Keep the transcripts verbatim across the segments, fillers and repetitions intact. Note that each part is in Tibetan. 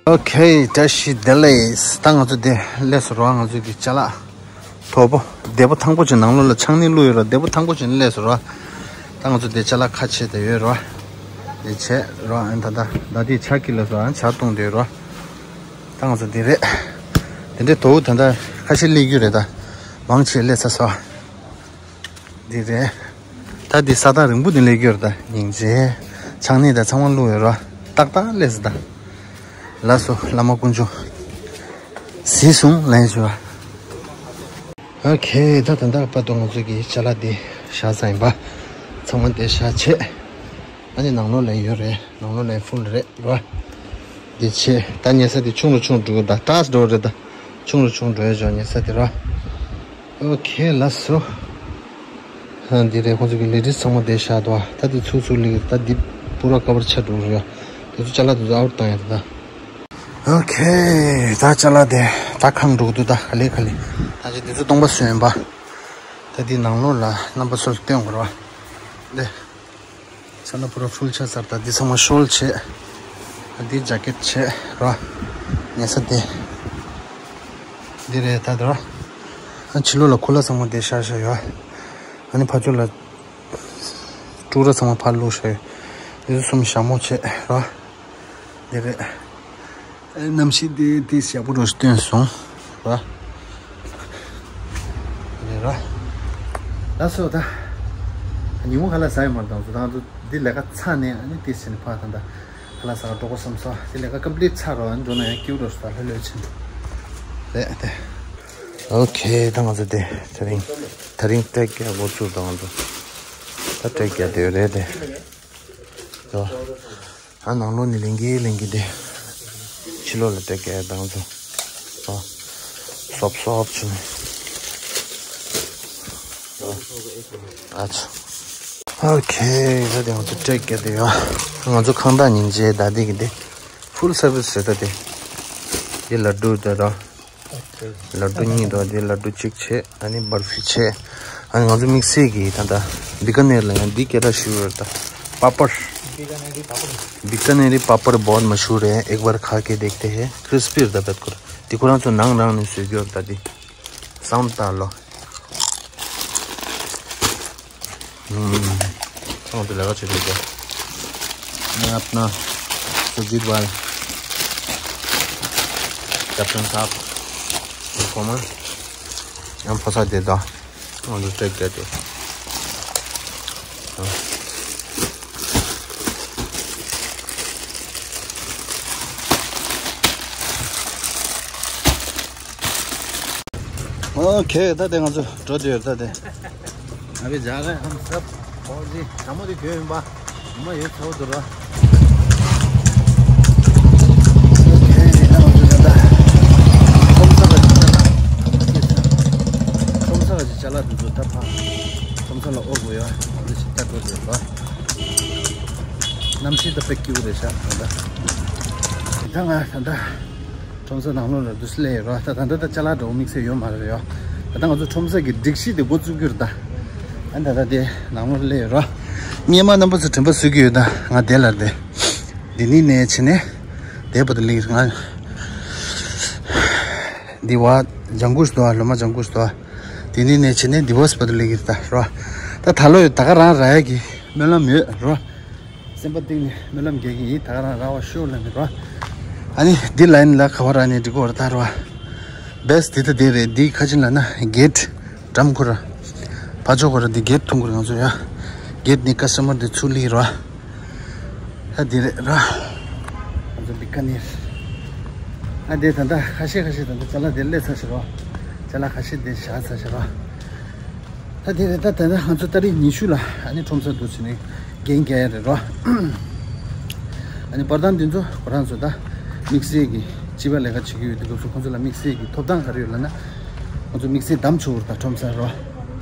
ཨོ་ཁེ། བཀྲ་ཤིས་བདེ་ལེགས། ད་ང་ཚོ་དེ་སླེབས་སོང་ར། ང་ཚོ་གི་ཅ་ལག་དོ་པོ་བདེ་པོ་ཐང་པོ་ཅིག་ནང་ལོགས་ལ་ཆང་ནི་བླུགས་ཡོད་ར། བདེ་པོ་ཐང་པོ་ཅིག་ནས་སླེབས་སོང་ར། ད་ང་ཚོ་དེ་ཅ་ལག་ཁ་ཕྱེ་དེ་ཡོད་ར། དེ་བྱས་ར། ཨ་ད་ད་ད་དེ་ཇ་ཁི་ལ་སོ་ཨ་ཇ་བཏུང་དེ་ཡོད་ར། ད་ང་ཚོ་དེ་རེད། དེ་འདྲའི་དོ་པོ་ད་ད་ཁ་ཤས་སླེབས་རྒྱུ་རེད། ད་མང་ཆེ་སླེབས་ཚར་སོང་། འདི་རེད། ད་འདི་ས་ཐག་རིང་པོ་འདི་སླེབས་རྒྱུ་རེད། ད་སྙིང་རྗེ། ཆང་ནི་ད་ཚང་མ་བླུགས་ཡོད་ར། ཏག་ཏག་སླེབས་སོང་ད། ལགས་སོ་བླ་མ་དཀོན་མཆོག་གཟིགས་སོང་ལན་ཞུ་བ། ཨོ་ཁེ། ད་ད་ལྟ་བར་དུ་ང་ཚོ་གི་ཅ་ལག་འདི་བཞག་ཚར་ཡིན་པ། ཚང་མ་འདིར་བཞག་བྱས། ཨ་ནི་ནང་ལོགས་ལ་ཡོད་རེད། ནང་ལོགས་ལ་ཕུལ་རེད་ར། འདི་བྱས་ད་ཉལ་ས་འདི་ཆུང་རུ་ཆུང་འགྲོ་གི། ད་ཏག་ཏག་འགྲོ་རེད། ད་ཆུང་རུ་ཆུང་འགྲོ་ཡ་ཅིག་ཉལ་ས་འདི་ར། ཨོ་ཁེ། ལགས་སོ། ཨ་འདི་རེད། ཁོང་ཚོ་གི་ལེ་ཌིས་ཚང་མ་འདིར་བཞག་འདུག་ད་འདི་ཚུར་ཚུར་སླེབས། ད་འདི་པུ་ར་ཀ་བར་ཆགས་འགྲོ་གི་རེད། དེ་ཚོ་ཅ་ལག་དེ་ཚོ་ཨའུཊ་བཏང་ཡ་རེད་ད། ཨོ་ཁེ། ད་ཅ་ལག་དེ་ད་ཁེངས་འགྲོ་གི་འདུག་ད་ག་ལེ་ག་ལེ། ད་ཅི་དེ་ཚོ་སྟོང་པ་བཟོས་ཡིན་པ། ད་འདི་ནང་ལོགས་ལ་རྣམ་པ་ཚོར་སྟོན་དགོས་རེད་པ། འདི། ས་ན་པུ་ར་ཕུལ་ཆགས་ཚར། ད་འདི་ཚང་མ་ཤོལ་བྱས། འདི་ཇེ་ཀེཊ་བྱས་ར། ཉལ་ས་འདི། འདི་རེད་ད་དེ་ར། ཨ་ཕྱི་ལོགས་ལ་ཁུ་ལ་ཚང་མ་འདིར་བཞག་བཞག་ཡོད། ཨ་ནི་ཕར་ཕྱོགས་ལ་དཀྲུག་ར་ཚང་མ་ཕར་བླུགས་བཞག་ཡོད། འདི་ཚོ་གསུམ་ཞྭ་མོ་བྱས་ར། འདི་རེད། ཨེ་གནམ་གཤིས་དེ་དེ་ཡག་པོ་འདྲ་སྟོན་སོང་ར། རེད་ར། ལགས་སོ་ད། ཉིན་མོ་ཁ་ལག་ཟ་ཡི་མ་བཏང་སོང་། ད་ང་ཚོ་འདི་ལས་ཀ་ཚར་ནས་ཨ་ནི་དེ་ཕྱིན་ཕར་ད་ད་ཁ་ལག་ཟ་ག་འགྲོ་དགོས་བསམ་སོང་། དེ་ལས་ཀ་ཀམ་པི་ལིཊ་ཚར་རོ། ཨ་ནི་འགྲོ་ན་ཡང་སྐྱིད་པོ་འདྲ་སོང་། ད་ལྷོད་ལྷོད་ཕྱིན་རེད་དེ། ཨོ་ཁེ། ད་ང་ཚོ་དེ་དེ་རིང་དེ་རིང་ཊེག་རྒྱག་འགོ་བཙུགས། ད་ང་ཚོ་ད་ཊེག་རྒྱག་དེ་རེད་དེ། ཨ་ནང་ལོགས་ནས་ལེན་གི་ལེན་གི་དེ། ཕྱི་ལོགས་ལ་ཊེག་རྒྱག་དང་ཚོ། ཨ། སོབ་སོབ་བྱས་ནས། ཨ་ཚ། ཨོ་ཁེ། ད་དེ་ང་ཚོ་ཊེག་རྒྱག་དེ་ཡོད། ང་ཚོ་ཁང་བདག་སྙིང་རྗེ་ད་དེ་གི་དེ། ཕུལ་སར་བིས་རེད་ད་དེ། དེ་ལ་ཌུ་དེ་ར། ལ་ཌུ་གཉིས་འདུག་དེ་ལ་ཌུ་གཅིག་བྱས། ཨ་ནི་བར་ཕི་བྱས། ཨ་ནི་ང་ཚོ་དམིགས་བསལ་གྱི་ད་ལྟ་བི་ཀ་ནེར་ལ་ཡང་འདི་སྐད་གྲགས་ཞུ་ཡོད་ད། पापड़। बीकानेरी पापड़। बीकानेरी पापड़ बहुत मशहूर है, एक बार खा के देखते हैं। क्रिस्पी རེད་ད་བེད་ཁོ་ར། དེ་ཁོ་རང་ཚོ་ནང་རང་ནས་བཟོས་ཀྱི་ཡོད་ད་དེ། བསམ་བཏང་ལོ། ཨུམ། ཚང་མ་དེ་ལས་ཀ་བྱེད་དགོས་ཀྱི། मैं अपना सुजीत भाई, कैप्टन साहब, उनको मैं हम फंसा देता हूँ। उनको टेक देते। हाँ। ཨོ་ཁེ། ད་དེ་ང་ཚོ་འགྲོ་དུས་ད་དེ། अभी जा रहे हैं हम सब। और जी, ཞྭ་མོ་དེ་གྱོན་ཡིན་པ། ཞྭ་མོ་ཡོད་ཚོ་འདུག་ར། ཨོ་ཁེ། ད་ང་ཚོ་ད་ཁྲོམ་ས་ལ་ཕྱིན་ན། ཁྲོམ་ས་ལ་ཅ་ལག་དེ་ཚོ་ད་ཕ། ཁྲོམ་ས་ལ་ཨོ་དགོས་ཡ། ང་ཚོ་ཅིག་ད་འགྲོ་དུས་ར། གནམ་གཤིས་ད་དཔེ་སྐྱིད་པོ་རེད་ཤག་ད་ལྟ། ད་ང་ད་ལྟ། ཁྲོམ་ས་ནང་ལོགས་ལ་འདུག་སེ་སླེབས་ཡོད་ར། ད་ད་ལྟ་ད་ཅ་ལག་འདྲ་བོ་དམིགས་བསལ་ཡོད་མ་རེད་ཡ། ད་ལྟ་ང་ཚོ་ཁྲོམ་ས་གི་སྒྲིག་གཞི་དེ་འགོ་བཙུགས་རྒྱུ་རེད་ད། ཨ་ད་ལྟ་དེ་ནང་ལོགས་སླེབས་ཡོད་ར། སྔོན་མ་རྣམ་པ་ཚོ་དྲན་པ་གསོས་ཀྱི་ཡོད་ད། ང་དེ་ལ་དེ། དེ་ནས་ནས་ཕྱིན་ནས་དེ་བར་དུ་སླེབས་ཡོད་ང་། འདི་བ་ལྗང་ཁུ་ཞིག་འདུག་ཨ། ལོ་མ་ལྗང་ཁུ་ཞིག་འདུག་ཨ། དེ་ནས་ནས་ཕྱིན་ནས་འདི་བ་སི་བར་དུ་སླེབས་ཀྱི་རེད་ད་ར། ད་ད་ལོ་ཡོད་ད་ག་རང་རག་ཡ་གི་སྨོན་ལམ་ཡོད་ར། སེམས་པ་གཏིང་ནས་སྨོན་ལམ་རྒྱག་གི་ཡིན། ད་ག་རང་རག་པ་ཤོག་ལབ་ནས་ར། ཨ་ནི་འདི་ལ་ཡིན་ལ་ག་བ་རག་ནས་འགྲིག་གོ་ར་ད་ར། བེ་སི་འདི་ད་དེ་རེད། འདི་ཁ་ཆེན་ལ་ན་གེ་ཊི་འགྲམ་ཁུ་ར། ཕ་ཆོ་གོ་ར་འདི་གེ་ཊི་ཐུང་གུ་ར་ང་ཚོ་ཡ། གེ་ཊི་ནས་ཀ་སི་ཊ་མར་འདི་ཚུར་སླེབས་ར། ཨ་འདི་རེད་ར། ང་ཚོ་བི་ཀ་ནེར། ཨ་འདི་ད་ལྟ་ཁ་ཤས་ཁ་ཤས་ད་ལྟ་ཅ་ལག་འདི་སླེབས་ཚར་ཤག་ར། ཅ་ལག་ཁ་ཤས་འདི་བཞག་ཚར་ཤག་ར། ད་དེ་རེད། ད་ད་ལྟ་ང་ཚོ་ཏ་རིག་ཉི་ཤུ་ལ་ཨ་ནི་ཁྲོམ་ས་འདུག་ཟེར་ནས་འགན་རྒྱག་ཡ་རེད་རོ། ཨ་ནི་བར་ཐང་འདི་ཚོ་ཁོ་རང་ཚོ་ད་དམིགས་བསལ་གྱི་སྤྱི་པ་ལས་ཀ་བྱེད་ཀྱི་ཡོད་དུས་སྐབས་སུ་ཁོང་ཚོ་ལ་དམིགས་བསལ་གྱི་ཐོབ་ཐང་ག་རེ་ཡོད་ལབ་ན། ཁོང་ཚོ་དམིགས་བསལ་བདམས་ཆོག་རེད་ད་ཁྲོམ་ས་རོ།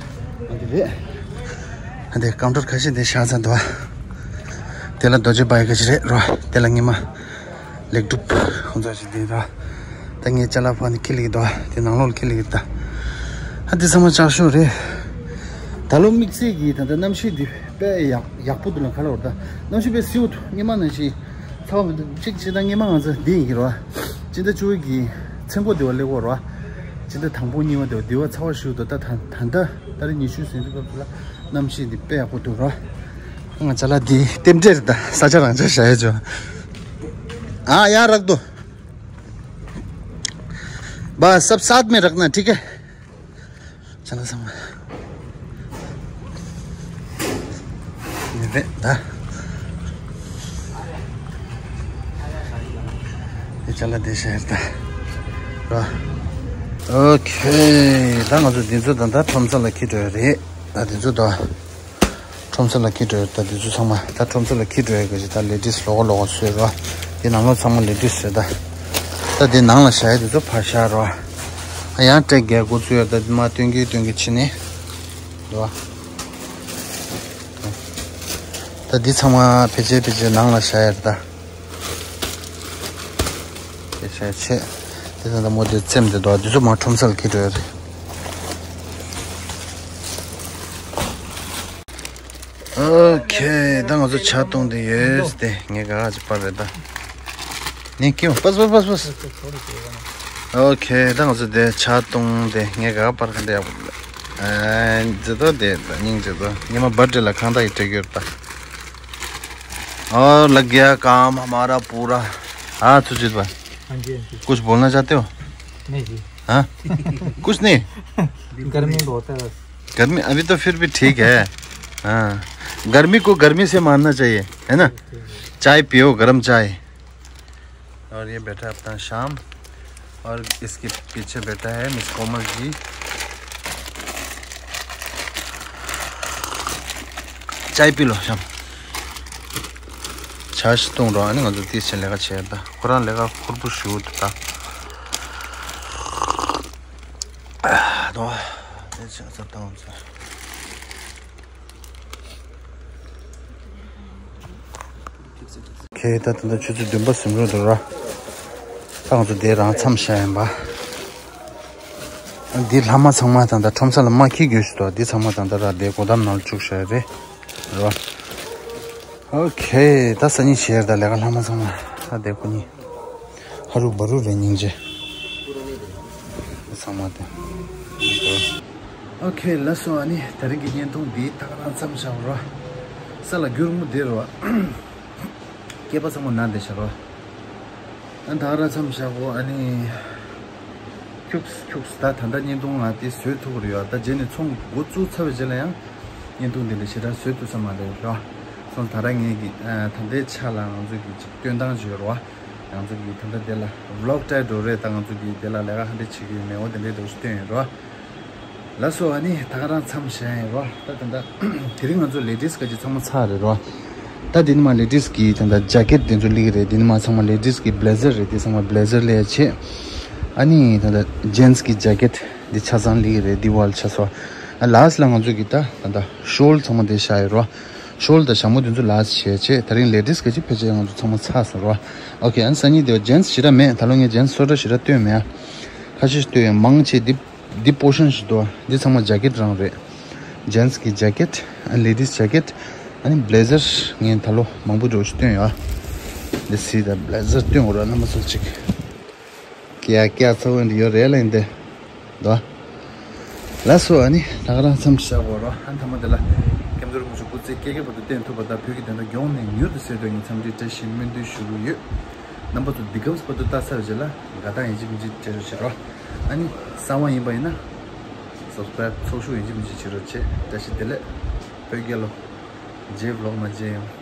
ཨ་འདི་རེད། ཨ་འདི་ཀའུན་ཊར་ཁ་ཤས་འདི་བཞག་ཚར་འདུག་དེ་ལ་རྡོ་རྗེ་སྦ་ཡི་ཁ་ཤས་རེད་རོ། དེ་ལ་ཉི་མ། ལེགས་གྲུབ་ཁོང་ཚོ་ཞིག་དེ་ར། ད་ངས་ཅ་ལག་ཕ་ནི་ཁྱི་ལིག་དོ། དེ་ནང་ལོགས་ཁྱི་ལིག་ད། ཨ་དེ་ཚང་མ་ལྕགས་ཤོག་རེད། ད་ལོ་དམིགས་བསལ་གྱི་ད་ལྟ་གནམ་གཤིས་འདི་དཔེ་ཡག་ཡག་པོ་འདུག་ལ་ཁ་ལོ་ར། ད་གནམ་གཤིས་དཔེ་བསིལ་པོ་འདུག་སྔོན་མ་ནང་བཞིན་ ཚ་བ་མི་འདུག་གཅིག་བྱས་ན་སྔོན་མ་ང་ཚོ་འདི་ཡིན་གྱི་རེད་བ། སྤྱི་ཟླ་བཅུ་པའི་གི་མཚན་འགོ་འདི་བ་སླེབས་ཡོད་རེད་བ། སྤྱི་ཟླ་དང་པོ་གཉིས་པ་འདི་བ་འདི་བ་ཚ་བ་ཞེ་པོ་འདུག་ད་ད་ད་ལྟ་ད་རེས་ཉི་ཤུ་ཟིན་དུས་སྐབས་སུ་ལ་གནམ་གཤིས་འདི་དཔེ་ཡག་པོ་འདུག་རེད་བ། ང་ཅ་ལག་འདི་རྟེན་འབྲེལ་རེད། ད་ས་ཆ་རང་ཆ་བཞག་ཡ་ཅོ། ཨ་ཡ་རག་ཏུ། बस सब साथ में रखना, ठीक है? चलो, समझ। ये दे, दा। ये चला दे शहर दा। वाह। ओके, ད་ང་ཚོ་འདི་ཚོ་ད་ད་ཁྲོམ་ས་ལ་འཁྱེར་འགྲོ་ཡ་རེད། ད་འདི་ཚོ་ད། ཁྲོམ་ས་ལ་འཁྱེར་འགྲོ་ཡོད། ད་འདི་ཚོ་ཚང་མ་ད་ཁྲོམ་ས་ལ་འཁྱེར་འགྲོ་ཡོད་གི་ཅི། ད་ལེ་ཌིས་ལོག་ལོག་བཟོས་རོ། འདི་ནང་ལོགས་ཚང་མ་ལེ་ཌིས་རེད་ད། ད་འདི་ནང་ལ་བཞག་ཡ་འདི་ཚོ་ཕར་བཞག་རོ། ཨ་ཡང་སྤྲད་རྒྱག་འགོ་ཚུགས་ཡོད། ད་འདི་མ་སྟོན་གི་སྟོན་གི་ཕྱི་ནས་རོ། ད་འདི་ཚང་མ་ཕལ་ཆེར་ཕལ་ཆེར་ནང་ལ་བཞག་ཡ་རེད་ད། དེ་བྱས་ཆེ། དེ་ད་ལྟ་མོ་དེ་བཙེམས་ཏེ་འདུག་འདི་ཚོ་མ་ཁྲོམ་ས་ལ་འཁྱེར་འགྲོ་ཡ་རེད། ཨོ་ཁེ། ད་ང་ཚོ་ཇ་བཏུང་དེ་ཡོད་དེ། ངས་ག་ཅི་པར་རེད་ད། ནི་ཀིའོ། པས་པས་པས་པས། ཨོ་ཁེ། ད་ང་ཚོ་དེ་ཇ་བཏུང་དེ། ངས་ག་པར་ག་འདྲ་ཡག་པོ། ཨ་ཇི་ཏོ་དེ་ད་སྙིང་རྗེ་ཏོ། ཉི་མ་བར་ཌེ་ལ་ཁང་ད་ཡི་སྤྲད་ཡོད་ད། और लग गया काम हमारा पूरा। हाँ सुजीत भाई, हाँ जी, हाँ जी। कुछ बोलना चाहते हो? नहीं जी। हाँ? कुछ नहीं? गर्मी बहुत है बस। गर्मी अभी तो फिर भी ठीक है। हाँ, गर्मी को गर्मी से मारना चाहिए, है ना? ठीक है। चाय पियो, गरम चाय। और ये बैठा है अपना श्याम। और इसके पीछे बैठा है मिस कोमल जी। चाय पी लो श्याम। ཇ་ཞིག་བཏུང་རོགས། ཨ་ནི་ང་ཚོ་ཏིས་ཆེན་ལས་ཀ་བྱས་ད། ཁོ་རང་ལས་ཀ་ཁུར་པོ་ཞུ་འདུག་ད། དོ། དེ་ཆ་ཚ་བཏང་ཚ། ཁེ་ད་ད་ད་ཆུ་ཚོད་བདུན་པ་ཟིན་རོགས་འདུག་ར། ད་ང་ཚོ་དེ་རང་མཚམས་བཞག་ཡིན་པ། འདི་ལྷག་མ་ཚང་མ་ད་ད་ཁྲོམ་ས་ལ་མ་འཁྱེར་དགོས་ཞུ་དོ། འདི་ཚང་མ་ད་ད་ར་དེ་གོ་དམ་ནང་བཅུག་བཞག་རེད་ར། ཨོ་ཁེ། ད་སང་ཉིན་བྱས་ད་ལས་ཀ་ལྷག་མ་ཚང་མ་ད་དེ་ཁོ་གཉིས། ཧ་རུ་བ་རུ་རེད་སྙིང་རྗེ། ཚང་མ་དེ། ཨོ་ཁེ། ལགས་སོ། ཨ་ནི་དེ་རིང་གི་བརྙན་ཐུང་འདི་ད་ག་རང་མཚམས་བཞག་རོགས། ས་ལ་རྒྱུ་རིང་མོ་བསྡད་རོགས། སྐྱེས་པ་ཚང་མ་ན་བསྡད་བཞག་རོགས། ཨ་ད་ག་རང་མཚམས་བཞག་གོ། ཨ་ནི་ཁྱུགས་ཁྱུགས། ད་ད་ལྟ་བརྙན་ཐུང་ང་དེ་བཟོས་ཐུབ་ཀྱི་རེད་ཡ། ད་རྗེས་ནས་ཚོང་འགོ་བཙུགས་ཚར་བའི་རྗེས་ལ་ཡང་བརྙན་ཐུང་འདི་ལས་ཞེ་དྲག་བཟོས་ཐུབ་ས་མ་རེད་རོགས། སོང་ད་ར་ངས་ཀྱི་ཨ་ད་ལྟའི་ཆ་ལ་ང་ཚོས་ཀྱི་ཅིག་སྟོན་སྟངས་ཅིག་ཡོད་རོགས། ང་ཚོ་གི་ད་ལྟ་དེ་ལ་ཝི་ལོག་སྤྲད་འགྲོ་རེད། ད་ང་ཚོ་གི་དེ་ལ་ལས་ཀ་ཧ་འདྲ་བྱེད་ཀྱི་ཡོད་མེད་འོ་དེ་འདྲའི་འདྲ་བོ་ཞིག་སྟོན་ཡོད་རོགས། ལགས་སོ། ཨ་ནི་ད་ག་རང་མཚམས་བཞག་ཡིན་རོགས། ད་ད་ད་དེ་རིང་ང་ཚོ་ལེ་ཌིས་ག་ཅིག་ཚང་མ་ཚར་རེད་རོགས། ད་དེ་ནི་མ་ལེ་ཌིས་གི་ད་ད་ཇེ་ཀེཊ་དེ་ཚོ་སླེབས་རེད། དེ་ནི་མ་ཚང་མ་ལེ་ཌིས་གི་བྷི་ལེ་ཛར་རེད། དེ་ཚང་མ་བྷི་ལེ་ཛར་སླེབས་ཡ་ཆེ། ཨ་ནི་ད་ད་ཇེན་སི་གི་ཇེ་ཀེཊ་འདི་ཆ་ཚང་སླེབས་རེད། འདི་བལ་ཆ་སོ། ཨ་ལཱ་སི་ལ་ང་ཚོ་གི་ད་ད་ད་ཤོལ་ཚང་མ་དེ་བཞག་ཡིན་རོགས། ཤོལ་དང་ཞྭ་མོ་དེ་ཚོ་ལཱ་སི་བྱས་ཆེ། དེ་རིང་ལེ་ཌིས་ག་ཅིག་ཕལ་ཆེར་ང་ཚོ་ཚང་མ་ཚར་སོང་རོགས། ཨོ་ཁེ། ཨ་ནི་སང་ཉིན་དེ་བ་ཇེན་སི་ཞེ་དྲག་མེད། ད་ལོ་ངས་ཇེན་སི་སོ་ཊ་ཞེ་དྲག་སྟོན་མེད། ཨ་ཁ་ཤས་སྟོན་ཡང་མང་ཆེ་འདི་འདི་པོར་ཤན་ཞིག་འདུག་འདི་ཚང་མ་ཇེ་ཀེཊ་རང་རེད། ཇེན་སི་གི་ཇེ་ཀེཊ། ཨ་ལེ་ཌིས་ཇེ་ཀེཊ། ཨ་ནི་བྷི་ལེ་ཛར་ངས་ད་ལོ་མང་པོ་འདྲ་བོ་ཞིག་སྟོན་ཡོད། འདི་སི་ད་བྷི་ལེ་ཛར་སྟོན་དགོས་ར་རྣམ་པ་ཚོ་ཅིག་ཀྱ་ཀྱ་ཚ་བོ་འདི་ཡོད་རེད་ལ་ཡིན་ཏེ། འདུག་ལགས་སོ། ཨ་ནི་ད་ག་རང་མཚམས་བཞག་དགོས་ར། ཨ་མཐའ་མ་དེ་ལ་སྐྱབས་མགོན་རིན་པོ་ཆེ་སྐུ་ཚེ་བསྐལ་བརྒྱའི་བར་དུ་བརྟན་ཐུབ་པ་དང་བོད་ཀྱི་བདེན་མཐའ་མགྱོགས་ནས་མྱུར་དུ་གསལ་ཐུབ་ཡོང་བའི་འཚམས་འདྲིའི་བཀྲ་ཤིས་སྨོན་འདུན་ཞུ་གི་ཡོད། རྣམ་པ་ཚོ་འདི་སྐབས་བར་དུ་ལྟ་ཚར་བའི་རྗེས་ལ་དགའ་སྡང་ཡིན་གཅིག་མིན་གཅིག་བྱེད་རོགས་བྱེད་རོགས། ཨ་ནི་གསར་པ་ཡིན་པ་ཡིན་ན་སབ་སི་ཀ་རའིབ་ཚོགས་ཞུགས་ཡིན་གཅིག་མིན་གཅིག་བྱེད་རོགས་བྱེད། བཀྲ་ཤིས་བདེ་ལེགས། བོད་རྒྱལ་ལོ། རྗེས་ཝི་ལོག་ནང་མཇལ་ཡོང་།